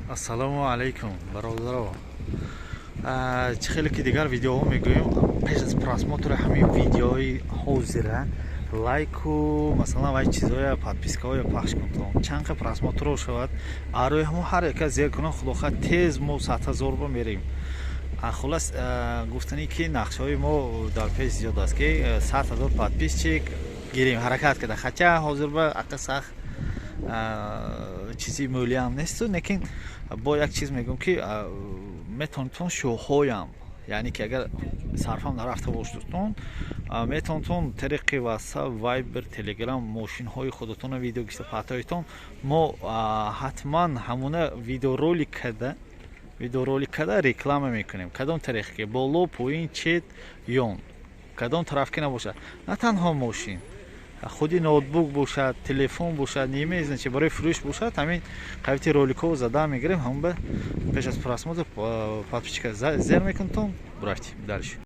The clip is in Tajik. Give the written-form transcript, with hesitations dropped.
Ассалому алайкум, бародаро. Чӣ хеле ки дигар видеоҳо мегӯем, пеш аз просмотри ҳамин видеои ҳозира лайку, масалан, вай чизҳоя, подпискаҳоя пахш кунтон. Чанд қа просмотрҳо шавад, арои ҳамо ҳар яка зер кунам. Худохоҳ, тез мо 100 000 ба мерем. Хулас, гуфтанӣ ки нақшаҳои мо дар пеш зиёд аст, ки 100 000 подписчик гирем, ҳаракат карда. Хотя ҳозир ба ақа сахт чизи мӯлиам несту, лекин бо як чиз мегӯм, ки метавонитон шоҳҳоям, яъне ки агар сарфам нарафта бошдутон, метавонтон тариқи WhatsApp, Viber, Telegram мошинҳои худатонро видео гирифта патоитон. Мо ҳатман ҳамуна видеоролик карда реклама мекунем. Кадом тариқе ки боло, поин, чет, ён, кадом тараф ки набошад, на танҳо мошин, худи ноутбук бошад, телефон бошад, не имеет значения, барои фурӯш бошад, ҳамин қабити роликҳо зада мегирем. Ҳамон ба пеш аз просмотр подписчика зер мекунтон. Бурафтем дальше.